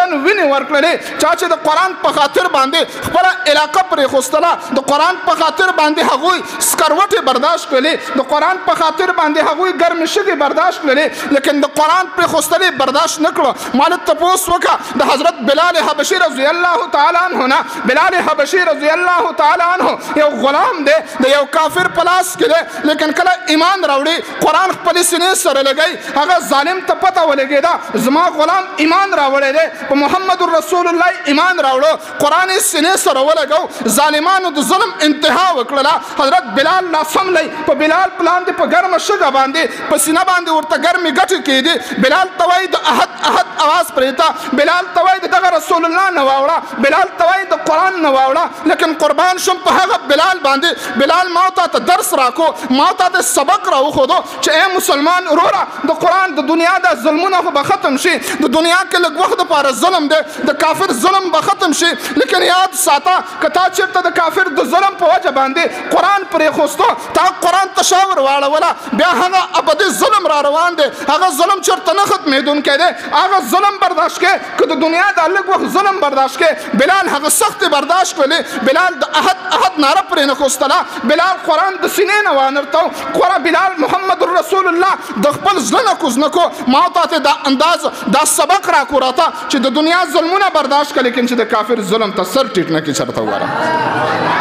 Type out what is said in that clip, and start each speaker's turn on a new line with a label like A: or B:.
A: وطن وینې ورکړلې، چا چې د قرآن په خاطر باندې خپله علاقه پرېښوستله، د قرآن په خاطر باندې هغوی سکروټې برداشت کړلې، د قرآن په خاطر باندې هغوی ګرمې شګې برداشت کړلې، لیکن د قرآن پرېښوستلې برداشت نه کړو. مال تپوس وکړه د حضرت بلال حبشي رضی الله تعالی عنه نه، بلال حبشي رضی الله تعالی عنه یو غلام دی، د یو کافر په لاس کې دی، لیکن کله ایمان راوړي، قرآن خپلې سینې سره لګوي، هغه ظالم ته پته ولګېده زما غلام ایمان راوړی دی، په محمد رسول الله ایمان راوړو، قرآن یې سینې سره ولګو، ظالمانو د ظلم انتها وکړله. حضرت بلال لا سملی، په بلال لاندې په ګرمه شګه باندې په سینه باندې ورته ګرمې ګټې کېدې. بلال ته وایي د احد احد اواز پرېږده، بلال ته وایي د دغه رسول الله نه واوړه، بلال ته وایي د قرآن نه واوړه، لیکن قربان شم په هغه بلال باندې. بلال ما تا ته درس راکو، ما تا ته سبق راوښودو چې ای مسلمان وروره، د قرآن د دنیا دا ظلمونه خو به ختم شي، د دنیا کې لږ وخت دپاره ظلم دی، د کافر ظلم به ختم شي، لیکن یاد ساته که تا چېرته د کافر د ظلم په وجه باندې قرآن پرېښوستو، تا قرآن ته شا ور واړوله، بیا هغه ابدي ظلم را روان دی، هغه ظلم چېرته نه ختمېدونکی دی، هغه ظلم برداشت کړې که د دنیا دا لږ وخت ظلم برداشت کړې. بلال هغه سختې برداشت کړلې، بلال د احد احد ناره پرې نه ښوستله، بلال قرآن د سینې نه وانرتو، قرآن بلال محمد رسول الله د خپل زړه نه کوز نه کو. ما تا ته دا انداز دا سبق راکو راته چې د دنیا ظلمونه برداشت کړه، لیکن چې د کافر ظلم ته سر ټیټ نه کړي چېرته وګوره.